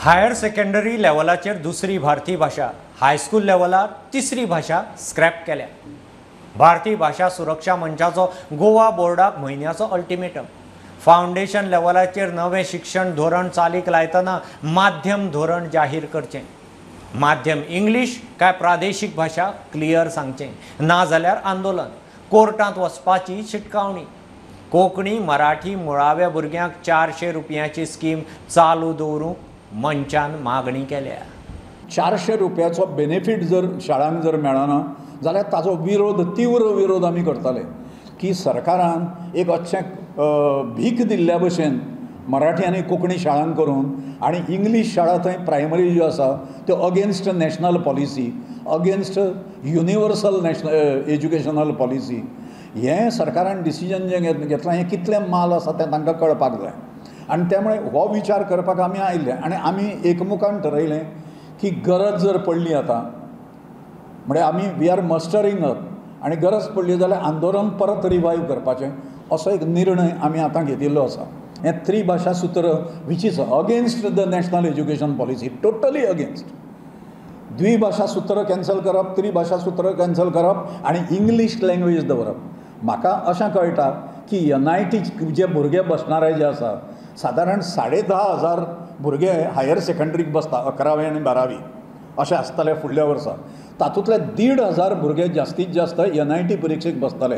Higher secondary लेवलाचेर दुसरी भारतीय भाशा, हायस्कूल लेवलार तिसरी भाशा स्क्रॅप केल्या. भारतीय भाशा सुरक्षा मंचाचो गोवा बोर्डाक म्हयन्याचो अल्टिमेटम. फावंडेशन लेवलाचेर नवें शिक्षण धोरण चालीक लायतना माध्यम धोरण जाहीर करचें. माध्यम इंग्लीश काय प्रादेशीक भाशा क्लियर सांगचें, ना जाल्यार आंदोलन, कोर्टांत वचपाची शिटकावणी. कोंकणी मराठी मुळाव्या भुरग्यांक 400 रुपयांची स्कीम चालू दवरूंक मंचान मागणी केल्या. 400 रुपयाचो बेनिफीट जर शाळांक जर मेळना जाल्यार ताजो विरोध, तीव्र विरोध आमी करताले की सरकारान एक अशें भीक दिल्ल्या भशेन मराठी आनी कोंकणी शाळांक करून आनी इंग्लीश शाळा थंय प्रायमरी ज्यो आसा त्यो against national policy, against universal national educational policy हें सरकारान डिसिजन जें घेतलां हें कितलें माल आसा तें तांकां कळपाक जाय. आनी त्यामुळे हो विचार करपाक आमी आयिल्ले आनी आमी एकमुखान ठरयलें की गरज जर पडली आतां म्हणजे आमी we are mustering up आनी गरज पडली जाल्यार आंदोलन परत रिवायव करपाचें असो एक निर्णय आमी आतां घेतिल्लो आसा. हें त्रिभाशा सूत्र which is against the national education policy, totally against. द्विभाशा सूत्र कॅन्सल करप, त्रिभाशा सूत्र कॅन्सल करप आनी इंग्लीश लँग्वेज दवरप. म्हाका अशें कळटा की NIT जे भुरगे बसणारे जे आसा सादारण 10,500 भुरगे हायर सेकंडरीक बसता, 11वी आनी 12वी अशें आसतले फुडल्या वर्सा. तातूंतले 1,500 भुरगे जास्तीत जास्त NIT परिक्षेक बसतले.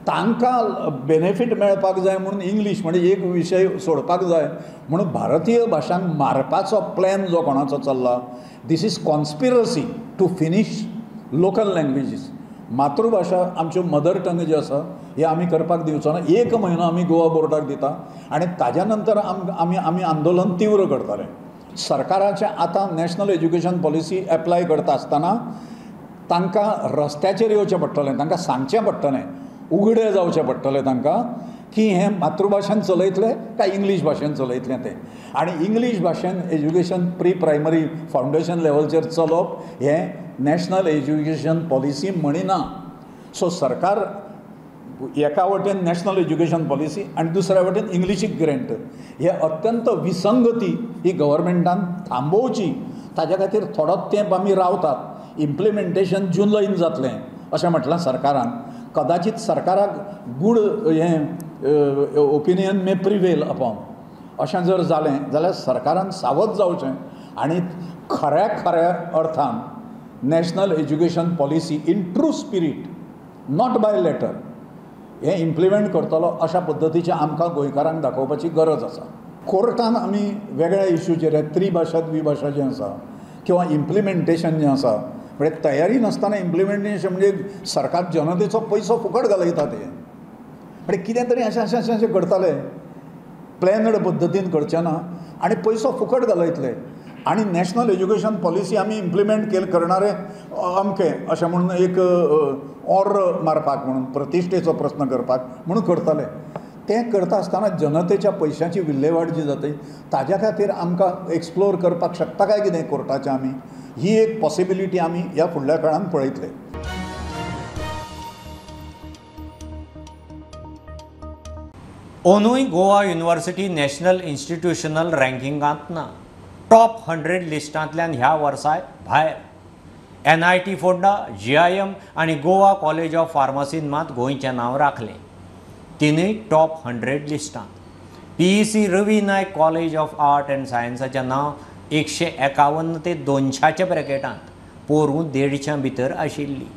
तांकां बेनिफीट मेळपाक जाय म्हणून इंग्लीश म्हणजे एक विशय सोडपाक जाय म्हणून भारतीय भाशांक मारपाचो प्लॅन जो कोणाचो चल्ला, this is conspiracy to finish local languages. मातृभाशा आमच्यो मदर टंग जे आसा हे आमी करपाक दिवचो ना. 1 म्हयनो आमी गोवा बोर्डाक दिता आनी ताज्या नंतर आमी आमी आंदोलन तीव्र करतले. सरकाराचें आतां नॅशनल एज्युकेशन पॉलिसी एप्लाय करता आसतना तांकां रस्त्याचेर येवचें पडटलें, तांकां सांगचें पडटलें, उगडे जावचें पडटलें तांकां की हें मातृभाशेन चलयतले काय इंग्लीश भाशेन चलयतलें तें. आनी इंग्लीश भाशेन एज्युकेशन प्री प्रायमरी फावंडेशन लेवलचेर चलप हें नॅशनल एज्युकेशन पॉलिसी म्हणिना. सो सरकार एका वटेन नॅशनल एज्युकेशन पॉलिसी आनी दुसऱ्या वटेन इंग्लिशीक ग्रँट, हे अत्यंत विसंगती ही गव्हर्मेंटान थांबोवची. ताज्या खातीर थोडो तेंप आमी रावतात. इम्प्लिमेंटेशन जुलैन जातलें अशें म्हटलां सरकारान. कदाचित सरकाराक गूड हें ओपिनियन मे प्रिवेल अपॉन अशें जर जालें जाल्यार सरकारान सावध जावचें आनी खऱ्या खऱ्या अर्थान national education policy in true spirit, not by letter, हें इम्प्लिमेंट करतलो अशा पद्दतीचें आमकां गोंयकारांक दाखोवपाची गरज आसा. कोर्टान आमी वेगळ्या इशूचेर त्रिभाशा द्विभाशा जें आसा किंवा इम्प्लिमेंटेशन जें आसा म्हणजे तयारी नासतना इम्प्लिमेंटेशन म्हणजे सरकार जनतेचो पयसो फुकट घालयता ते. म्हणजे कितें तरी अशें अशें अशें अशें करताले, प्लॅनड पद्दतीन करचें ना आनी पयसो फुकट घालयतले. आनी नॅशनल एज्युकेशन पॉलिसी आमी इम्प्लिमेंट केल करणारे अमकें अशें म्हणून एक ऑर्र मारपाक म्हणून प्रतिश्ठेचो प्रस्न करपाक म्हणून करताले. तें करता आसतना जनतेच्या पयशांची विल्हेवाट जी जाता ताज्या खातीर आमकां एक्सप्लोर करपाक शकता काय कितें कोर्टाचें आमी, ही एक पॉसिबिलिटी आमी ह्या फुडल्या काळान पळयतले. ओनूय गोवा युनिव्हर्सिटी नॅशनल इन्स्टिट्युशनल रँकिंगांत ना. टॉप 100 लिस्टांतल्यान ह्या वर्साय भायर. NIT Ponda, GIM आनी गोवा कॉलेज ऑफ फार्मसीन मात गोंयचें नांव राखलें. तिनूय टॉप 100 लिस्टांत. PEC Ravi Naik college of art and सायन्साचें नांव 151 ते 200च्या ब्रॅकेटांत, पोरूं 150 भितर आशिल्ली.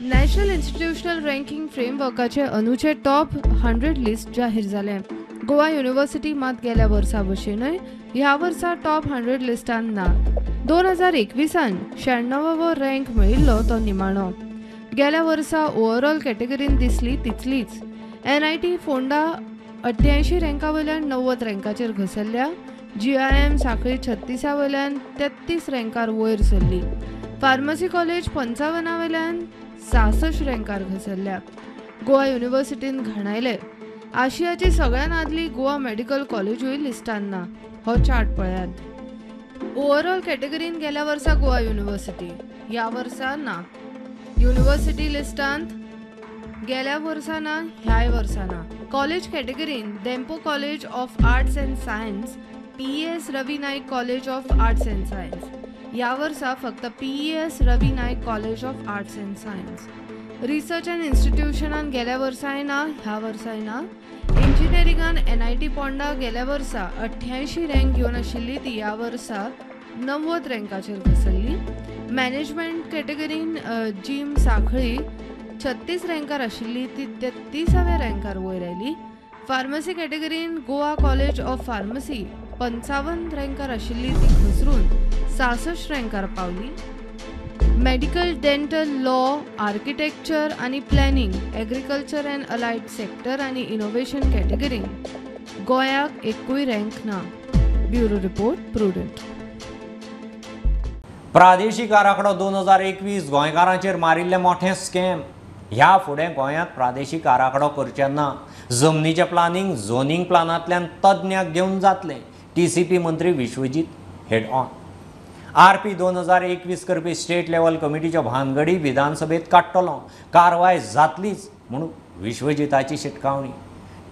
नॅशनल इन्स्टिट्युशनल रँकिंग फ्रेमवर्काचे अंदूचे टॉप 100 लिस्ट जाहीर जालें. गोवा युनिव्हर्सिटी मात गेल्या वर्सा भशेनय ह्या वर्सा टॉप 100 लिस्टान ना. 2021 96वो रँक मेळिल्लो तो निमाणो. गेल्या वर्सा ओवरऑल कॅटेगरीन दिसली तितलीच. NIT Ponda 88 रँका वयल्यान 90 रँकाचेर घसरल्या. GIM Sanquelim 36 वयल्यान 33 रँकार वयर सरली. फार्मसी कॉलेज 55 वयल्यान 66 रँकार घसरल्या. गोवा युनिव्हर्सिटीन घाणायले. आशियाची सगळ्यान आदली गोवा मेडिकल कॉलेजूय लिस्टान ना. हो चार्ट पळयात. ओवरऑल कॅटेगरीन गेल्या वर्सा गोवा युनिव्हर्सिटी, ह्या वर्सा ना. युनिव्हर्सिटी लिस्टांत गेल्या वर्सा ना, ह्याय वर्सा ना. कॉलेज कॅटेगरीन Dempo college of arts and science PES Ravi Naik college of arts and science. ह्या वर्सा फक्त PES Ravi Naik college of arts and science. Research and इन्स्टिट्यूशनान गेल्या वर्साय ना, ह्या वर्साय ना. इंजिनियरिंगान NIT Ponda गेल्या वर्सा 88 रँक घेवन आशिल्ली ती ह्या वर्सा 90 रँकाचेर घसरली. मॅनेजमेंट कॅटेगरीन जीम सांखळी 36 रँकार आशिल्ली ती 33व्या रँकार वयर आयली. फार्मसी कॅटेगरीन गोवा कॉलेज ऑफ फार्मसी 55 रँकार आशिल्ली ती घसरून 66 रँकार पावली. मेडिकल, डेंटल, लॉ, आर्किटेक्चर आनी planning, agriculture and allied sector आनी इनोव्हेशन कॅटेगरीन गोंयाक एकूय रँक ना. Bureau report, Prudent. प्रादेशीक आराखडो 2021 गोंयकारांचेर मारिल्ले मोठे स्कॅम. ह्या फुडें गोंयांत प्रादेशीक आराखडो करचे ना. जमनीचें प्लानिंग झोनिंग प्लानांतल्यान तज्ञाक घेवन जातलें. TCP मंत्री विश्वजीत हेड ऑन. RP 2021 करपी स्टेट लेवल कमिटीच्यो भानगडी विधानसभेत काडटलो, कारवाय जातलीच म्हूण विश्वजिताची शिटकावणी.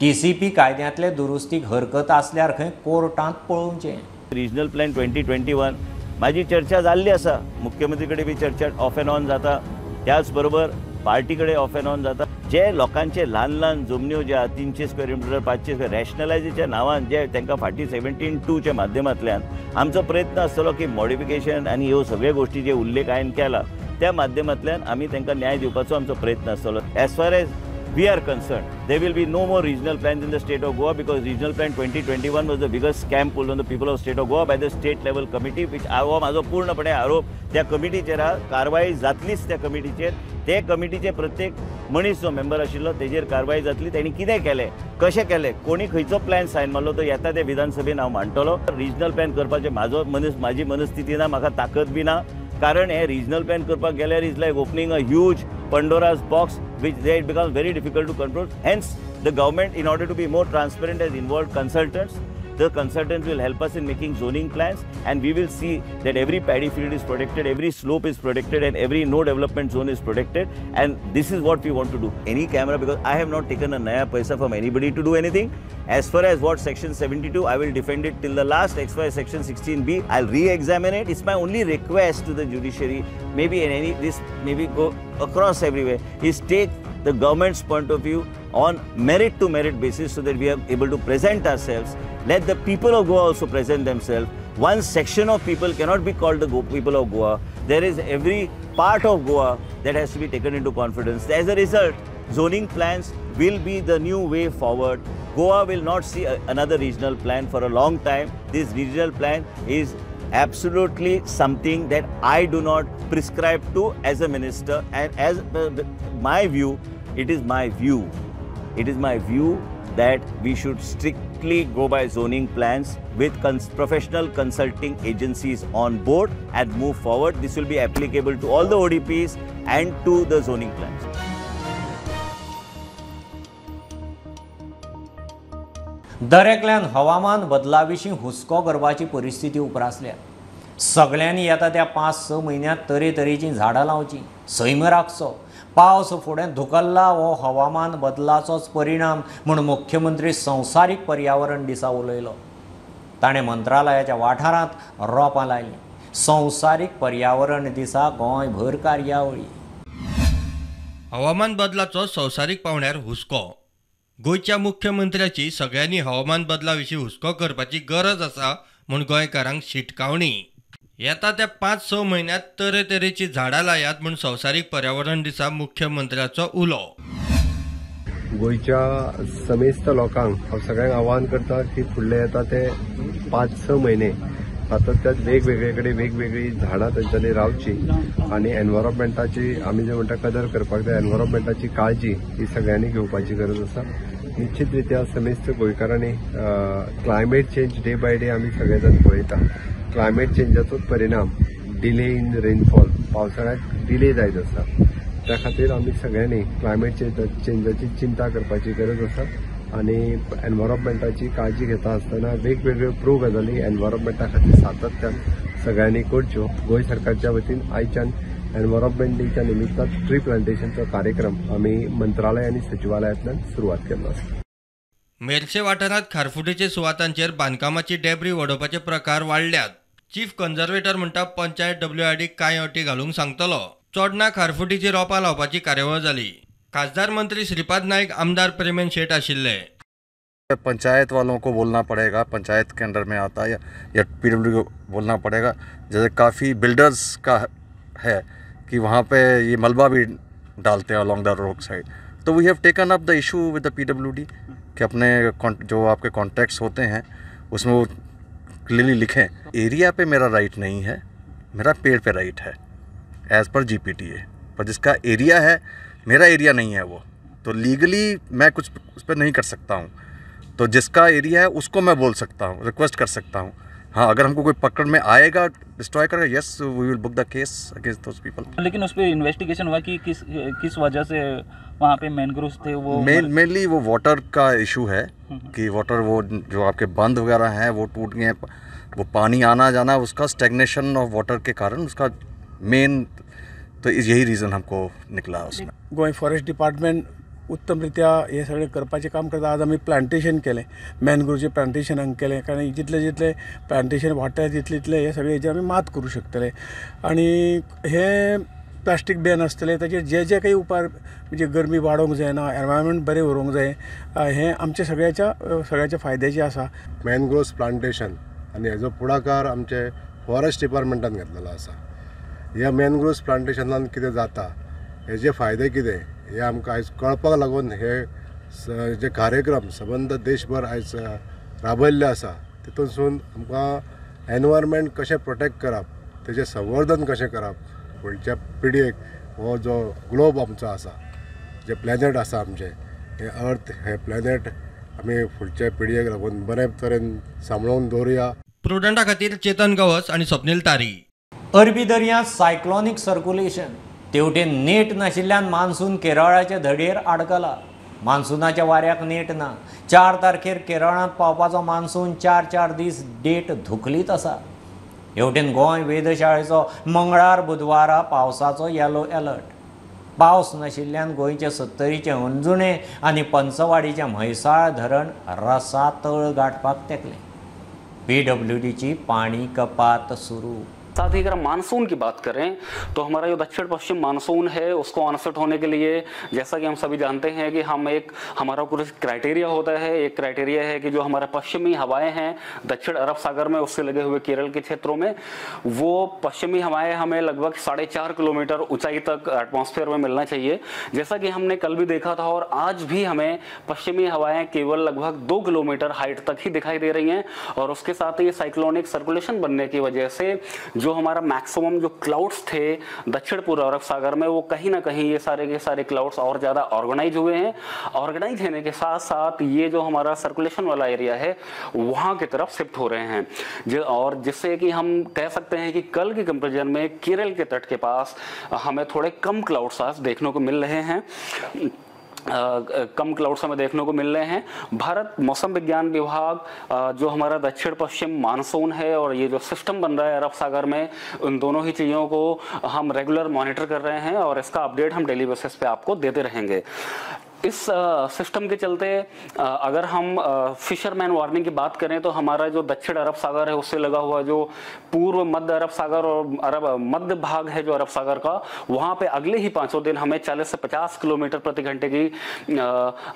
TCP कायद्यांतले दुरुस्तीक हरकत आसल्यार खंय कोर्टांत पळोवचें. रिजनल प्लॅन 2021 माझी चर्चा जाल्ली आसा, मुख्यमंत्री कडेन बी चर्चा ऑफ एंड ऑन जाता, त्याच बरोबर पार्टी कडेन ऑफ एंड ऑन जाता. जे लोकांचे ल्हान ल्हान जमन्यो ज्या 300 स्क्वेअर मिटर 500 स्क्वेअर रॅशनलायजेच्या नांवान जे तांकां फाटीं 17(2) माध्यमांतल्यान आमचो प्रयत्न आसतलो की मॉडिफिकेशन आनी ह्यो सगळ्यो गोश्टी जे उल्लेख हांवें केला त्या माध्यमांतल्यान आमी तांकां न्याय दिवपाचो आमचो प्रयत्न आसतलो. As far as we are concerned, there will be no more regional plans in the state of Goa because regional plan 2021 was the biggest scam pulled on the people of state of Goa by the state level committee, which हो म्हाजो पूर्णपणे आरोप त्या कमिटीचेर आहा. कारवाय जातलीच त्या कमिटीचेर. ते कमिटीचे प्रत्येक मनीस जो मेंबर आशिल्लो तेजेर कारवाय जातली. तेणी कितें केलें, कशें केलें, कोणी खंयचो प्लॅन सायन मारलो तो येता ते विधानसभेन हांव मांडटलो. रिजनल प्लॅन करपाचें म्हाजो म्हाजी मनस्थिती ना, म्हाका ताकद बी ना, कारण हे रिजनल प्लॅन करपाक गेल्यार is like opening a huge Pandora's box, which there it becomes very difficult to control. Hence, the government, in order to be more transparent, has involved consultants. The consultants will help us in making zoning plans, and we will see that every paddy field is protected, every slope is protected, and every no development zone is protected. And this is what we want to do. Any camera, because I have not taken a naya paisa from anybody to do anything. As far as what section 72, I will defend it till the last. As far as section 16B, I'll re-examine it. It's my only request to the judiciary, maybe in any, this maybe go across everywhere, is take the government's point of view on merit to merit basis so that we are able to present ourselves. Let the people of Goa also present themselves. One section of people cannot be called the people of Goa. There is every part of Goa that has to be taken into confidence. As a result, zoning plans will be the new way forward. Goa will not see another regional plan for a long time. This regional plan is absolutely something that I do not prescribe to as a minister, and as my view, it is my view. It is my view that we should strictly go by zoning plans with professional consulting agencies on board and move forward. This will be applicable to all the ODPs and to the zoning plans. दरेकल्यान हवामान बदला विशीं हुस्को करपाची परिस्थिती उप्रासल्या. सगळ्यांनी येता त्या 5-6 म्हयन्यांत तरेतरेचीं झाडां लावचीं, सैम राखचो. पावस फुडें धुकल्ला हो हवामान बदलाचोच परिणाम म्हूण मुख्यमंत्री संवसारीक पर्यावरण दिसा उलयलो. ताणें मंत्रालयाच्या वाठारांत रोपां लायलीं. संवसारीक पर्यावरण दिसा गोंयभर कार्यावळी. हवामान बदलाचो संवसारीक पावंड्यार हुस्को. गोंयच्या मुख्यमंत्र्याची सगळ्यांनी हवामान बदला विशीं हुस्को करपाची गरज आसा म्हूण गोंयकारांक शिटकावणी. येता त्या 5-6 म्हयन्यांत तरेतरेची झाडां लायात म्हूण संवसारीक पर्यावरण दिसा मुख्यमंत्र्याचो उलो. गोंयच्या समेस्त लोकांक हांव सगळ्यांक आवाहन करता की फुडले येता ते 5-6 म्हयने सातत्यात वेगवेगळे कडेन वेगवेगळी झाडां तांच्यांनी रावची आनी एनवायरमेंटाची आमी जे म्हणटा कदर करपाक जाय, एनवायरमेंटाची काळजी ही सगळ्यांनी घेवपाची गरज आसा. निश्चित रित्या समेस्त गोंयकारांनी climate change day by day आमी सगळे जाण पळयता. क्लायमेट चेंजाचोच परिणाम डिले इन रेनफॉल, पावसाळ्याक डिले जायत आसा. त्या खातीर आमी सगळ्यांनी क्लायमेट चेंजाची चिंता करपाची गरज आसा आनी एनवायरमेंटाची काळजी घेता आसतना वेगवेगळ्यो प्रो गजाली एनवायरमेंटा खातीर सातत्यान सगळ्यांनी करच्यो. गोंय सरकारच्या वतीन आयच्यान एनवायरमेंट डेच्या निमित्तान ट्री प्लांटेशनचो कार्यक्रम आमी मंत्रालय आनी सचिवालयांतल्यान सुरवात केल्लो आसा. मेरशे वाठारांत खारफुटीचे सुवातांचेर बांदकामाची डेब्री वडोवपाचे प्रकार वाडल्यात. चीफ कन्झर्वेटर म्हणटा पंचायत डब्ल्यूआरडी कांय अटी घालूंक सांगतलो. चोडणा खारफुटीची रोपां लावपाची कार्यावळ जाली. खासदार मंत्री श्रीपाद नायक, आमदार प्रेमेन शेट आशिल्ले. पंचायत वालों को बोलना पड़ेगा, पंचायत के अंडर में आता है या पीडब्ल्यू को बोलना पड़ेगा. जैसे काफ़ी बिल्डर्स का है कि वहाँ पे ये मलबा भी डालते हैं अलॉन्ग the road side, तो we have taken up the issue with the PWD कि अपने जो आपके कॉन्ट्रैक्ट्स होते हैं उसमें वो क्लियरली लिखें. एरिया पे मेरा राइट नहीं है, मेरा पेड़ पे राइट है एज़ पर जीपीटीए. पर जिसका एरिया है, मेरा एरिया नहीं है वो, तो लीगली मैं कुछ उस पर नहीं कर सकता हूँ. तो जिसका एरिया है उसको मैं बोल सकता हूँ, रिक्वेस्ट कर सकता हूँ. हाँ, अगर हमको कोई पकड़ में आएगा, डिस्ट्रॉय करेगा, yes we will book the case against those people. लेकिन उस पर इन्वेस्टिगेशन हुआ कि किस किस वजह से वहाँ पे मैनग्रोव्स थे? वो मेनली वो वाटर का इशू है कि वाटर वो जो आपके बंद वगैरह हैं वो टूट गए हैं, वो पानी आना जाना उसका स्टेगनेशन ऑफ वाटर के कारण उसका मेन तो यही रीज़न हमको निकला उसमें. गोंय फॉरेस्ट डिपार्टमेंट उत्तम रित्या हे सगळें करपाचें काम करता. आज आमी प्लांटेशन केलें, मॅनग्रोवचें प्लांटेशन हांगा केलें, कारण जितलें जितलें प्लांटेशन वाडटा तितलें तितलें हे सगळें हेजेर आमी मात करूं शकतले. आनी हे प्लास्टीक बॅन आसतलें, ताचेर जे जे काही उपाय म्हणजे गरमी वाडोवंक जायना, एनवायरमेंट बरें उरोवंक जाय, हें आमच्या सगळ्याच्या फायद्याचें आसा. मॅनग्रोव्स प्लांटेशन आनी हेजो पुढाकार आमचे फॉरेस्ट डिपार्टमेंटान घेतलेलो आसा. ह्या मॅनग्रोव्स प्लांटेशनान कितें जाता, हेजे फायदे कितें हे आमकां आयज कळपाक लागून हे जे कार्यक्रम सबंद देशभर आयज राबयल्ले आसा, तितूनसून आमकां एनवायरमेंट कशें प्रोटेक्ट करप, तेजें संवर्धन कशें करप, फुडच्या पिढयेक हो जो ग्लोब आमचो आसा, जे प्लॅनेट आसा आमचें, हे अर्थ हे प्लॅनेट आमी फुडच्या पिढयेक लागून बरे तरेन सांबाळून दवरुया. प्रुडंटा खातीर चेतन गवस आनी स्वप्नील तारी. अरबी दर्यांत सायक्लॉनीक सर्क्युलेशन, तेवटेन नेट नाशिल्ल्यान मान्सून केरळाचे धडयेर आडकला. मान्सूनाच्या वाऱ्याक नेट ना. 4 तारखेर केरळांत पावपाचो मान्सून 4-4 दीस डेट धुकलीत आसा. हेवटेन गोंय वेधशाळेचो मंगळार बुधवारा पावसाचो येलो अलर्ट. पावस नाशिल्ल्यान गोंयचे सत्तरीचे अंजुणे आनी पंचवाडीचें म्हैसाळ धरण रसातळ गांठपाक तेकलें. पीडब्ल्यूडीची पाणी कपात सुरू. साथ ही अगर मानसून की बात करें तो हमारा जो दक्षिण पश्चिम मानसून है उसको ऑनसेट होने के लिए, जैसा कि हम सभी जानते हैं कि हम एक हमारा कुछ क्राइटेरिया होता है। एक क्राइटेरिया है कि जो हमारा पश्चिमी हवाएं हैं दक्षिण अरब सागर में, उससे लगे हुए केरल के क्षेत्रों में, वो पश्चिमी हवाएं हमें लगभग 4.5 किलोमीटर ऊंचाई तक एटमॉस्फेयर में मिलना चाहिए। जैसा कि हमने कल भी देखा था और आज भी हमें पश्चिमी हवाएं केवल लगभग 2 किलोमीटर हाइट तक ही दिखाई दे रही हैं। और उसके साथ ही साइक्लोनिक सर्कुलेशन बनने की वजह से जो हमारा मैक्सिमम जो क्लाउड्स थे दक्षिण पूर्व अरब सागर में, वो कहीं ना कहीं ये सारे के सारे क्लाउड्स और ज़्यादा ऑर्गेनाइज हुए हैं। ऑर्गेनाइज होने के साथ साथ ये जो हमारा सर्कुलेशन वाला एरिया है वहाँ की तरफ शिफ्ट हो रहे हैं, और जिससे कि हम कह सकते हैं कि कल के कंपेरिजन में केरल के तट के पास हमें थोड़े कम क्लाउड्स आज देखने को मिल रहे हैं, कम क्लाउड्स हमें देखने को मिल रहे हैं। भारत मौसम विज्ञान विभाग जो हमारा दक्षिण पश्चिम मानसून है और ये जो सिस्टम बन रहा है अरब सागर में, उन दोनों ही चीज़ों को हम रेगुलर मॉनिटर कर रहे हैं और इसका अपडेट हम डेली बेसिस पे आपको देते रहेंगे। इस सिस्टम के चलते अगर हम फिशरमैन वार्निंग की बात करें तो हमारा जो दक्षिण अरब सागर है उससे लगा हुआ जो पूर्व मध्य अरब सागर और अरब मध्य भाग है जो अरब सागर का, वहाँ पे अगले ही 5 दिन हमें 40 से 50 किलोमीटर प्रति घंटे की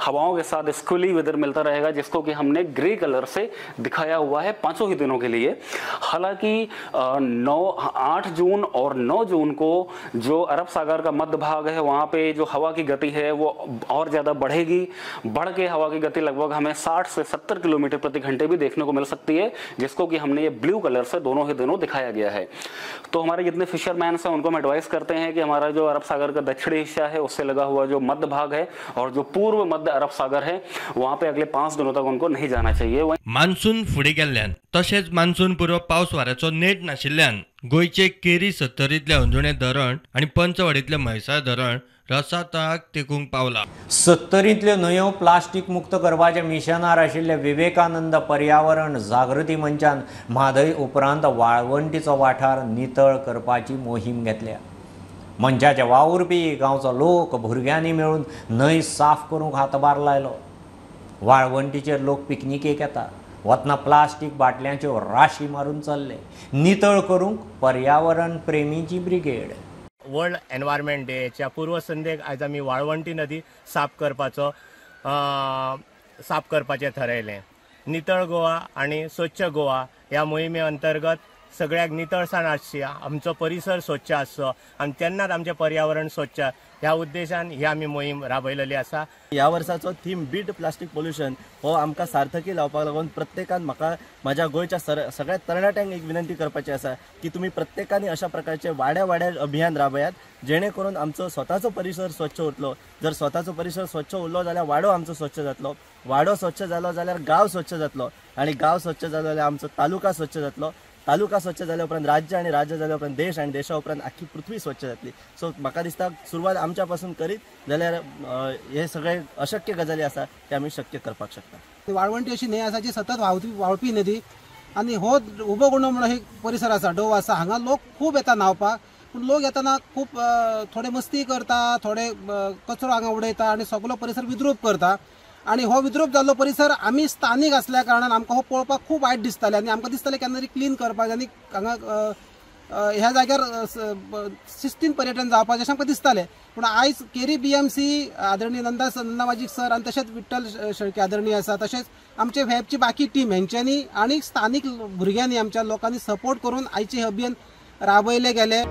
हवाओं के साथ स्क्विली वेदर मिलता रहेगा, जिसको कि हमने ग्रे कलर से दिखाया हुआ है 5 ही दिनों के लिए। हालाँकि 8 जून और 9 जून को जो अरब सागर का मध्य भाग है वहाँ पर जो हवा की गति है वो और ज़्यादा बढ़ेगी, बढ़ के हवा की गति लगभग हमें 60 से 70 किलोमीटर प्रति घंटे भी देखने को मिल सकती है, जिसको कि हमने ये ब्लू कलर से दोनों ही दिनों दिखाया गया है। तो हमारे जितने फिशरमैन हैं उनको हम एडवाइस करते हैं कि हमारा जो अरब सागर का दक्षिणी हिस्सा है उससे लगा हुआ जो मध्य भाग है और जो पूर्व मध्य अरब सागर है वहाँ पे अगले 5 दिनों तक उनको नहीं जाना चाहिए। मान्सून फुडें गेल्ल्यान तशेंच मान्सून पूर्व पावस वाऱ्याचो नेट नाशिल्ल्यान गोंयचे केरी सत्तरींतले अंजुणे धरण आनी पंचवाडींतले म्हैसाळ धरण रसातळाक तेकूंक पावला। सत्तरींतल्यो न्हंयो प्लास्टीक मुक्त करपाच्या मिशनार आशिल्ले विवेकानंद पर्यावरण जागृती मंचान म्हादय उपरांत वाळवंटीचो वाठार नितळ करपाची मोहीम घेतल्या। मंचाचे वावुरपी गांवचो लोक भुरग्यांनी मेळून न्हंय साफ करूंक हातभार लायलो। वाळवंटीचेर लोक पिकनिकेक येता, वतना प्लास्टीक बाटल्यांच्यो राशी मारून चल्ले. नितळ करूंक पर्यावरण प्रेमीची ब्रिगेड. वर्ल्ड एनवायरमेंट डेच्या पूर्वसंध्येक आयज आमी वाळवंटी नदी साफ करपाचें थरयलें. नितळ गोवा आनी स्वच्छ गोवा ह्या मोहिमे अंतर्गत सगळ्याक नितळसाण आसची, आमचो परिसर स्वच्छ आसचो आनी तेन्नाच आमचें पर्यावरण स्वच्छ ह्या उद्देशान ही आमी मोहीम राबयलेली आसा. ह्या वर्साचो थीम बीट प्लास्टीक पोल्युशन हो आमकां सार्थकी लावपाक लागून प्रत्येकान म्हाका म्हाज्या गोंयच्या सगळ्या तरणाट्यांक एक विनंती करपाची आसा की तुमी प्रत्येकान अशा प्रकारचे वाड्या वाड्यार अभियान राबयात जेणे करून आमचो स्वताचो परिसर स्वच्छ उरतलो. जर स्वताचो परिसर स्वच्छ उरलो जाल्यार वाडो आमचो स्वच्छ जातलो, वाडो स्वच्छ जालो जाल्यार गांव स्वच्छ जातलो आनी गांव स्वच्छ जालो जाल्यार आमचो तालुका स्वच्छ जातलो, तालुका स्वच्छ जाल्या उपरांत राज्य आनी राज्य जाल्या उपरांत देश आनी देशा उपरांत आख्खी पृथ्वी स्वच्छ जातली. सो म्हाका दिसता सुरवात आमच्या पासून करीत जाल्यार हे सगळे अशक्य गजाली आसा ते आमी शक्य करपाक शकता. वाळवंटी अशी न्हंय आसा जी सतत व्हांवपी नदी आनी हो उबो गुंडो म्हणून एक परिसर आसा, डोव आसा, हांगा लोक खूब येता न्हांवपाक. पूण लोक येतना खूब थोडे मस्ती करता, थोडे कचरो हांगा उडयता आनी सगलो परिसर विद्रूप करता. आनी हो विद्रूप जाल्लो परिसर आमी स्थानीक आसल्या कारणान आमकां हो पळोवपाक खूब वायट दिसतालें आनी आमकां दिसतालें केन्ना तरी क्लीन करपाक आनी हांगा ह्या जाग्यार शिस्तीन पर्यटन जावपाचें अशें आमकां दिसतालें. पूण आयज केरी BMC आदरणीय नंदा माजीक सर आनी तशेंच विठ्ठल शेळके आदरणीय आसा, तशेंच आमचे व्हॅपची बाकी टीम हेंच्यांनी आनी स्थानीक भुरग्यांनी आमच्या लोकांनी सपोर्ट करून आयचें अभियान राबयलें गेलें.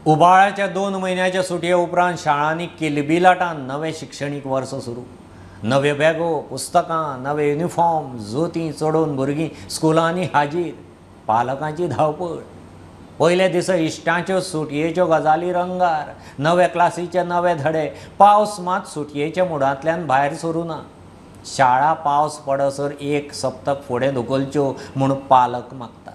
उबाळाच्या 2 म्हयन्याच्या सुटये उपरांत शाळांनी किलबिलाटान नवें शिक्षणीक वर्स सुरू. नव्यो बॅगो, पुस्तकां, नवे युनिफॉर्म, जोतीं चडोवन भुरगीं स्कुलांनी हाजीर. पालकांची धांवपळ. पयल्या दिसा इश्टांच्यो सुटयेच्यो गजाली रंगार, नवे क्लासीचे नवे धडे. पावस मात सुटयेच्या मुडांतल्यान भायर सरूना. शाळा पावस पडसर 1 सप्तक फुडें धुकलच्यो म्हूण पालक मागतात.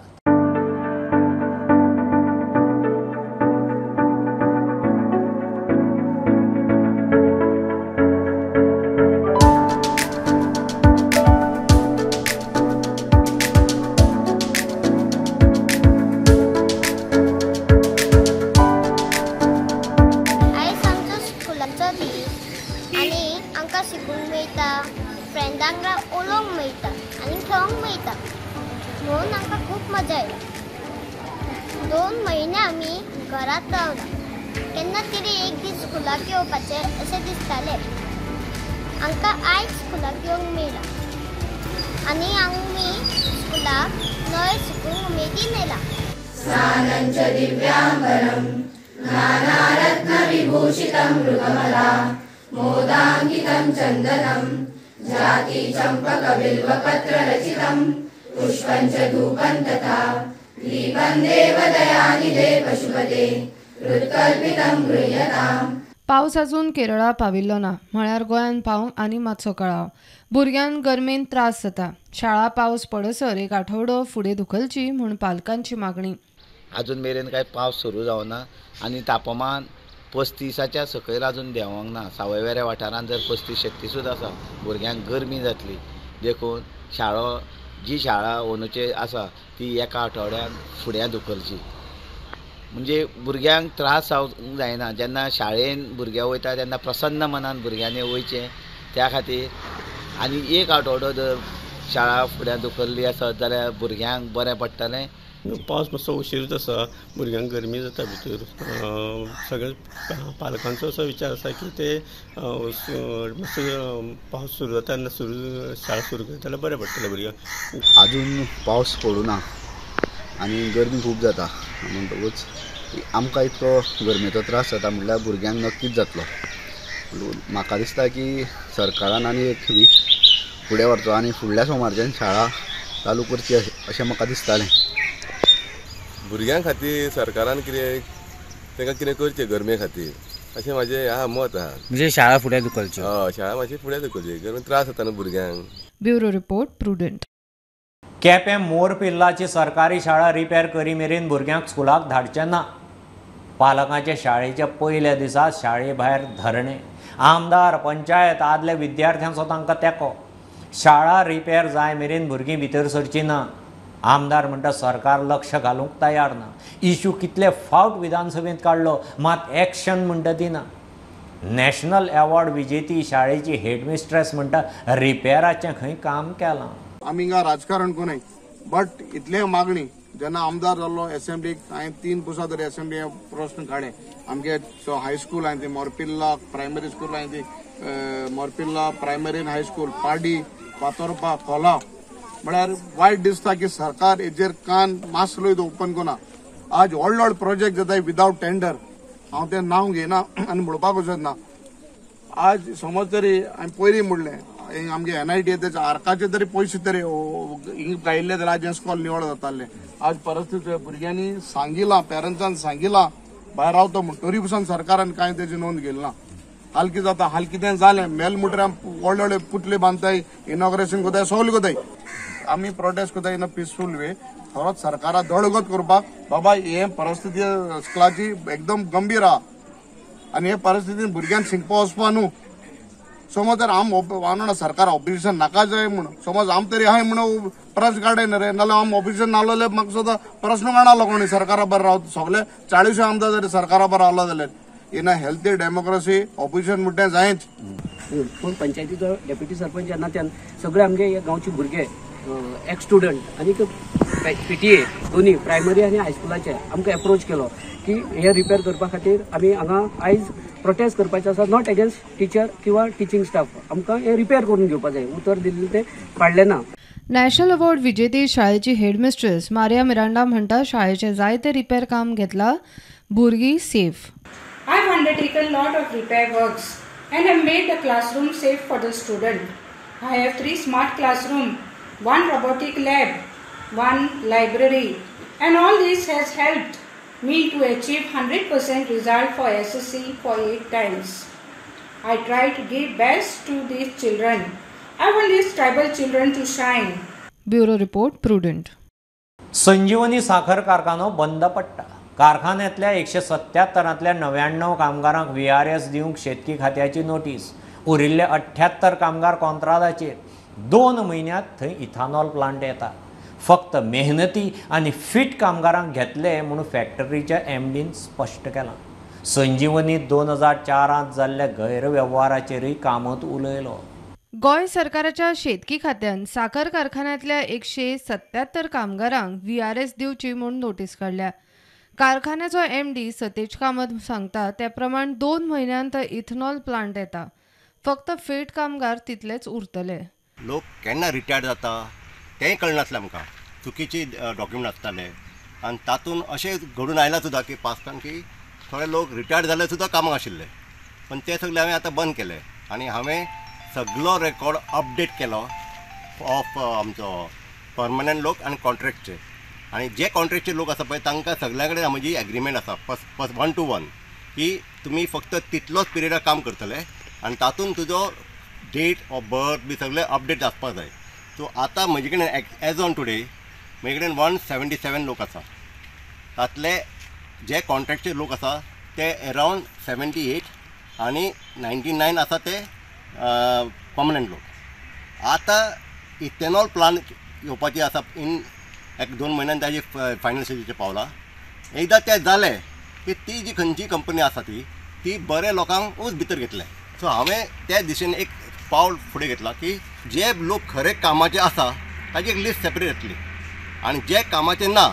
पावस अजून केरळा पाविल्लो ना म्हळ्यार गोंयांत पावंक आनी मातसो कळाव. भुरग्यांक गरमेन त्रास जाता. शाळा पावस पडसर 1 आठवडो फुडें धुकलची म्हूण पालकांची मागणी. अजून मेरेन काय पावस सुरू जावना आनी तापमान 35च्या सकयल अजून देंवोंक ना. सावयवेऱ्या वाठारांत जर 35-36 आसा, भुरग्यांक गरमी जातली. देखून शाळो जी शाळा अंदूची आसा ती 1 आठवड्यान फुडें धुकलची, म्हणजे भुरग्यांक त्रास जावंक जायना. जेन्ना शाळेन भुरगे वयता तेन्ना प्रसन्न मनान भुरग्यांनी वयचें, त्या खातीर. आनी 1 आठवडो जर शाळा फुडें धुकल्ली आसत जाल्यार भुरग्यांक बरें पडटलें. पावस मातसो उशीरूच आसा, भुरग्यांक गरमी जाता भितर. सगळे पालकांचो असो विचार आसा की ते मातसो पावस सुरू जाता तेन्ना शाळा सुरू करता जाल्यार बरें पडटलें भुरग्यांक. अजून पावस पडूना आनी गरमी खूब जाता म्हणटकूच आमकां इतको गरमेचो त्रास जाता म्हणल्यार भुरग्यांक नक्कीच जातलो. म्हाका दिसता की सरकारान आनी 1 वीक फुडें व्हरचो आनी फुडल्या सोमारच्यान शाळा चालू करची अशें म्हाका दिसतालें. भुरग्यां खातीर सरकारान कितें तांकां कितें करचें गरमे खातीर अशें म्हाजें आहा मत आहा. म्हणजे शाळा फुडें धुकलच्यो? हय, शाळा मातशी फुडें धुकलची, गरमे त्रास जाता न्हू भुरग्यांक. Bureau report, Prudent. Quepem मोरपिल्लाची सरकारी शाळा रिपेर करी मेरेन भुरग्यांक स्कुलाक धाडचें ना. पालकांचे शाळेच्या पयल्या दिसा शाळे भायर धरणे. आमदार, पंचायत आदल्या विद्यार्थ्यांचो तांकां तेंको. शाळा रिपेर जाय मेरेन भुरगीं भितर सरची ना. आमदार म्हणटा सरकार लक्ष घालूंक तयार ना. इशू कितले फावट विधानसभेंत काडलो मात एक्शन म्हणटा ती ना. नॅशनल अवॉर्ड विजेती शाळेची हेडमिस्ट्रेस म्हणटा रिपेराचें खंय काम केलां. आमी हिंगा राजकारण कोणय बट इतले मागणी जेन्ना आमदार जाल्लो एसेंब्लीक हांवें 3 पुसा तरी एसेंब्ली प्रश्न काडले. आमगे हायस्कूल हांवें ती मोरपिल्ला प्रायमरी स्कूल हांवें ती Morpilla primary and high school Pardi Fatorpa Cola म्हळ्यार वायट दिसता की सरकार हेजेर कान मासलोय ओपन कोना. आज व्हड व्हड प्रोजेक्ट जाता विदावट टेंडर, हांव तें नांव घेयना आनी म्हणपाक वचना. आज समज तरी हांवें पयलीं म्हणलें आमगे NIT तेच्या आर्काचे तरी पयशे तरी हिंग गायिल्ले जाल्यार आज हें स्कॉल निवळ जातालें. आज परिस्थिती भुरग्यांनी सांगिलां, पेरंट्सान सांगिलां भायर रावता म्हूण, तरी पसून सरकारान कांय तेजी नोंद घेतली ना. हाल कितें जाता, हाल कितें जालें मेल मुटऱ्या व्हडले व्हडले पुतले बांदताय, इनॉग्रेशन करताय, सगळें करताय. आमी प्रोटेस्ट करताय इन अ पिसफूल वे, खरोच सरकारा दळगत करपाक बाबा हे परिस्थिती स्कुलाची एकदम गंभीर आहा आनी हे परिस्थितीन भुरग्यांक शिकपा वचपा न्हू. समज तर आम वानोना सरकार ऑपोजिशन नाका जाय म्हूण, समज आम तरी आहाय म्हूण प्रश्न काडय न्ही रे, नाल्यार आम ऑपोजिशन नासलें म्हाका सुद्दां प्रश्न काडलो कोणी सरकारा बरें रावता. सगळे 40 आमदार जरी सरकारा बरें रावलो जाल्यार in a healthy democracy opposition म्हणटा जायच. पूण पंचायतीचो डेप्युटी सरपंच ह्या नात्यान सगळे आमगे हे गांवचे भुरगे एक्स स्टुडंट आनी PTA दोन्ही प्रायमरी आनी हायस्कुलाचे आमकां एप्रोच केलो की हे रिपेर करपा खातीर आमी हांगा आयज प्रोटेस्ट करपाचें आसा, not against teacher किंवा टिचींग स्टाफ. आमकां हे रिपेर करून घेवपा जाय, उतर दिल्लें तें पाडलें ना. नॅशनल अवॉर्ड विजेती शाळेची हेडमिस्ट्रेस मारिया मिरांडा म्हणटा शाळेचें जायते रिपेर काम घेतला, भुरगीं safe. I have undertaken lot of repair works and have made the classroom safe for the student. I have 3 smart classroom, 1 robotic lab, 1 library, and all this has helped me to achieve 100% result for SSC for 8 times. I try to give best to these children. I want these tribal children to shine. Bureau Report, Prudent. Sanjivani साखर कारखानो बंद पडटा. कारखान्यांतल्या 177 99 कामगारांक VRS दिवंक शेतकी खात्याची notice. उरिल्ले 78 कामगार कॉन्त्रादाचेर. 2 म्हयन्यांत थंय इथानॉल प्लांट येता. फक्त मेहनती आनी फिट कामगारांक घेतले म्हणून फॅक्टरीच्या MDन स्पश्ट केलां. संजीवनी 2004 जाल्ल्या गैरवेव्हाराचेरूय कामत उलयलो. गोंय सरकाराच्या शेतकी खात्यान साखर कारखान्यांतल्या 177 कामगारांक VRS दिवची म्हूण नोटीस काडल्या. कारखान्याचो MD Satej Kamat सांगता ते प्रमाण 2 म्हयन्यांत इथेनॉल प्लांट येता, फक्त फिट कामगार तितलेच उरतले. लोक केन्ना रिटायर्ड जाता तेंय कळनासलें आमकां, चुकीची डॉक्युमेंट आसताले आनी तातूंत अशें घडून आयलां सुद्दां की पास्टान की थोडे लोक रिटायर्ड जाले सुद्दां कामाक आशिल्ले, पण ते सगळे हांवें आतां बंद केले आनी हांवें सगळो रेकॉर्ड अपडेट केलो ऑफ आमचो परमनंट लोक आनी कॉन्ट्रॅक्टचे. आनी जे कॉन्ट्रॅक्टचे लोक आसा पळय तांकां सगळ्यां कडेन म्हजी एग्रीमेंट आसा पस 1 to 1 की तुमी फक्त तितलोच पिरियडाक काम करतले आनी तातूंत तुजो डेट ऑफ बर्थ बी सगळें अपडेट आसपाक जाय. सो आतां म्हजे कडेन एज ऑन टुडे म्हजे कडेन 177 लोक आसा, तातले जे कॉन्ट्रॅक्टचे लोक आसा ते अरावंड 78 आनी 99 आसा ते परमनंट लोक. आतां इथेनॉल प्लांट येवपाची आसा इन 1-2 म्हयन्यान ताजी फायनल स्टेजीचेर पावला. एकदां तें जालें की ती जी खंयची कंपनी आसा ती बरे लोकांकूच भितर घेतले. सो हांवें त्या दिशेन एक पावल फुडें घेतला की जे लोक खरे कामाचे आसा ताजी एक लिस्ट सेपरेट येतली आनी जे कामाचे ना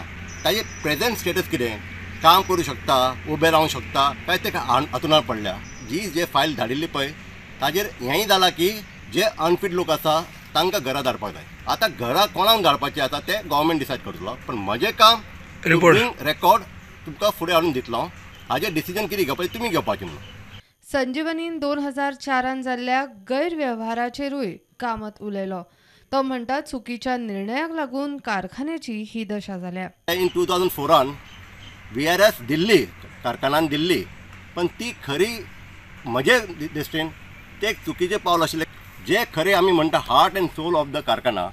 ताजे प्रेजेंट स्टेटस कितें, काम करूं शकता, उबें रावंक शकता काय ते हातूंत पडल्या. जी जे फायल धाडिल्ली पळय ताजेर हेंय जालां की जे अनफीट लोक आसा तांकां घरा धाडपाक जाय. आतां घरा कोणाक धाडपाचें आसा तें गव्हर्मेंट डिसायड करतलो, पण म्हजें काम रेकॉर्ड तुमकां फुडें हाडून दितलो. हाजेर डिसिजन कितें घेवपाचें तुमी घेवपाचें म्हणून. संजीवनीन 2004 जाल्ल्या गैरवेव्हाराचेरूय कामत उलयलो. तो म्हणटा चुकीच्या निर्णयाक लागून कारखान्याची ही दशा जाल्या. इन 2004 VRS दिल्ली कारखान्यान दिल्ली, पण ती खरी म्हजे दृश्टीन ते एक चुकीचें पावल आशिल्लें. जे खरे आमी म्हणटा heart and soul of the कारखाना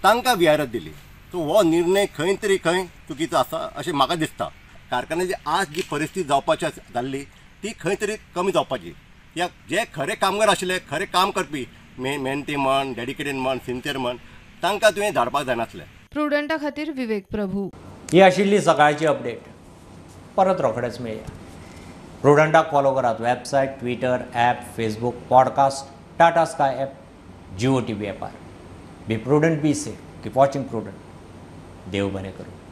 तांकां VRS दिली. सो हो निर्णय खंय तरी खंय चुकीचो आसा अशें म्हाका दिसता. कारखान्याची आज जी परिस्थिती जावपाची जाल्ली ती खंय तरी कमी जावपाची. या जे खरे कामगार आशिल्ले, खरे काम करपी, मेहनती म्हण, डेडिकेटेड म्हण, सिन्सियर म्हण, तांकां तुवें धाडपाक जायनासलें. प्रुडंटा खातीर विवेक प्रभू. ही आशिल्ली सकाळची अपडेट. परत रोखडेच मेळया. प्रुडंटाक फॉलो करात website, Twitter, app, Facebook, podcast, Tata Sky app, Jio TV ॲपार. Be prudent, be safe, keep watching Prudent. देव बरें करूं.